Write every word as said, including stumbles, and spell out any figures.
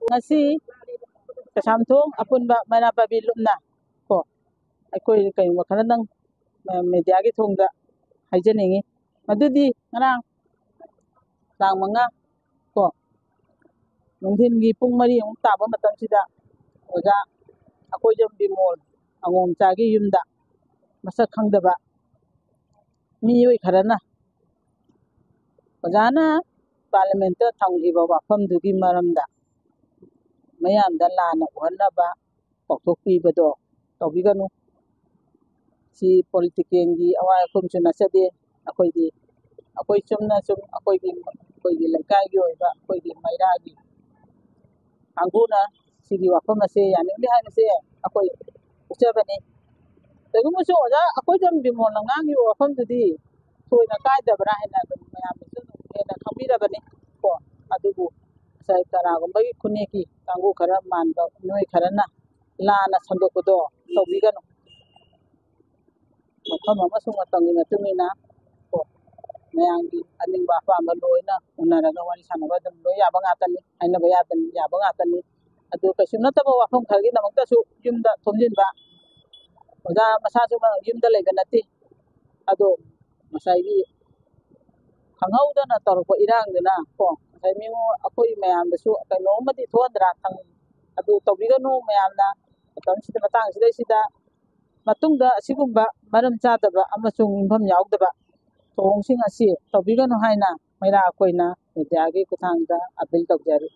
ꯉꯁꯤ ꯀꯩꯁꯥꯝꯊꯣꯡ ꯑꯄꯨꯟꯕ ꯃꯩꯔꯥ ꯄꯥꯏꯕꯤ ꯂꯨꯞꯅ ꯀꯣ, ꯑꯩꯈꯣꯏ ꯀꯩꯒꯨꯝꯕ ꯈꯔꯗꯪ ꯃꯦꯗꯤꯌꯥꯒꯤ ꯊꯣꯡꯗ ꯍꯥꯏꯖꯅꯤꯡꯉꯤ꯫ ꯃꯗꯨꯗꯤ ꯉꯔꯥꯡ ꯇꯥꯡ ꯃꯉꯥ ꯀꯣ, ꯅꯨꯡꯊꯤꯟꯒꯤ ꯄꯨꯡ ꯃꯔꯤꯃꯨꯛ ꯇꯥꯕ ꯃꯇꯝꯁꯤꯗ ꯑꯣꯖꯥ ꯑꯩꯈꯣꯏꯖꯝ ꯕꯤꯃꯣꯜ ꯑꯉꯣꯝꯆꯥꯒꯤ ꯌꯨꯝꯗ ꯃꯁꯛ ꯈꯪꯗꯕ ꯃꯤꯑꯣꯏ ꯈꯔꯅ ꯑꯣꯖꯥꯅ ꯄꯥꯔꯂꯤꯌꯥꯃꯦꯟꯠꯇ ꯊꯝꯈꯤꯕ ꯋꯥꯐꯝꯗꯨꯒꯤ ꯃꯔꯝꯗ ꯃꯌꯥꯝꯗ ꯂꯥꯟꯅ ꯎꯍꯟꯅꯕ ꯄꯥꯎꯊꯣꯛꯄꯤꯕꯗꯣ ꯇꯧꯕꯤꯒꯅꯨ꯫ ꯁꯤ ꯄꯣꯂꯤꯇꯤꯀꯦꯜꯒꯤ ꯑꯋꯥꯏ ꯑꯈꯨꯝꯁꯨ ꯅꯠꯆꯗꯦ꯫ ꯑꯩꯈꯣꯏꯗꯤ ꯑꯩꯈꯣꯏ ꯆꯨꯝꯅ ꯁꯨꯝ ꯑꯩꯈꯣꯏꯒꯤ ꯑꯩꯈꯣꯏꯒꯤ ꯂꯩꯀꯥꯏꯒꯤ ꯑꯣꯏꯕ ꯑꯩꯈꯣꯏꯒꯤ ꯃꯩꯔꯥꯒꯤ ꯀꯥꯡꯕꯨꯅ ꯁꯤꯒꯤ ꯋꯥꯐꯝ ꯑꯁꯦ ꯌꯥꯅꯤꯡꯗꯦ ꯍꯥꯏꯕꯁꯦ ꯑꯩꯈꯣꯏ ꯎꯠꯆꯕꯅꯤ꯫ ꯀꯩꯒꯨꯝꯕꯁꯨ ꯑꯣꯖꯥ ꯑꯩꯈꯣꯏꯖꯝ ꯕꯤꯃꯣꯜꯅ ꯉꯥꯡꯉꯤꯕ ꯋꯥꯐꯝꯗꯨꯗꯤ ꯊꯣꯏꯅ ꯀꯥꯏꯗꯕ꯭ꯔꯥ ꯍꯥꯏꯅ ꯑꯗꯨꯝ ꯃꯌꯥꯝꯅꯁꯨ ꯑꯗꯨꯝ ꯍꯦꯟꯅ ꯈꯪꯕꯤꯔꯕꯅꯤ ꯀꯣ꯫ ꯑꯗꯨꯕꯨ ꯉꯁꯥꯏ ꯀꯅꯥꯒꯨꯝꯕꯒꯤ ꯈꯨꯅꯦꯛꯀꯤ ꯀꯥꯡꯕꯨ ꯈꯔ ꯃꯥꯟꯕ ꯃꯤꯑꯣꯏ ꯈꯔꯅ ꯂꯥꯟꯅ ꯁꯟꯗꯣꯛꯄꯗꯣ ꯇꯧꯕꯤꯒꯅꯨ꯫ ꯃꯐꯝ ꯑꯃꯁꯨꯡ ꯃꯇꯝꯒꯤ ꯃꯇꯨꯡ ꯏꯟꯅ ꯀꯣ, ꯃꯌꯥꯝꯒꯤ ꯑꯅꯤꯡꯕ ꯑꯄꯥꯝꯕ ꯂꯣꯏꯅ ꯎꯅꯔꯒ ꯋꯥꯔꯤ ꯁꯥꯟꯅꯕ ꯑꯗꯨꯝ ꯂꯣꯏ ꯌꯥꯕ ꯉꯥꯛꯇꯅꯤ, ꯍꯥꯏꯅꯕ ꯌꯥꯗꯅꯤ, ꯌꯥꯕ ꯉꯥꯛꯇꯅꯤ꯫ ꯑꯗꯨ ꯀꯩꯁꯨ ꯅꯠꯇꯕ ꯋꯥꯐꯝ ꯈꯔꯒꯤꯗꯃꯛꯇꯁꯨ ꯌꯨꯝꯗ ꯊꯣꯝꯖꯤꯟꯕ, ꯑꯣꯖꯥ ꯃꯁꯥꯁꯨ ꯌꯨꯝꯗ ꯂꯩꯕ ꯅꯠꯇꯦ꯫ ꯑꯗꯣ ꯉꯁꯥꯏꯒꯤ ꯈꯪꯍꯧꯗꯅ ꯇꯧꯔꯛꯄ ꯏꯔꯥꯡꯗꯨꯅ ꯀꯣ, ꯉꯁꯥꯏ ꯃꯤꯉꯣꯟ ꯑꯩꯈꯣꯏ ꯃꯌꯥꯝꯗꯁꯨ ꯀꯩꯅꯣꯝꯃꯗꯤ ꯊꯣꯛꯍꯟꯗ꯭ꯔꯥ ꯈꯪ-, ꯑꯗꯨ ꯇꯧꯕꯤꯒꯅꯨ ꯃꯌꯥꯝꯅ꯫ ꯃꯇꯝꯁꯤꯗ, ꯃꯇꯥꯡꯁꯤꯗꯩꯁꯤꯗ ꯃꯇꯨꯡꯗ ꯑꯁꯤꯒꯨꯝꯕ ꯃꯔꯝ ꯆꯥꯗꯕ ꯑꯃꯁꯨꯡ ꯌꯨꯝꯐꯝ ꯌꯥꯎꯗꯕ ꯊꯧꯑꯣꯡꯁꯤꯡ ꯑꯁꯤ ꯇꯧꯕꯤꯒꯅꯨ ꯍꯥꯏꯅ ꯃꯩꯔꯥ ꯑꯩꯈꯣꯏꯅ ꯃꯦꯗꯤꯌꯥꯒꯤ ꯈꯨꯠꯊꯥꯡꯗ ꯑꯄꯤꯜ ꯇꯧꯖꯔꯤ꯫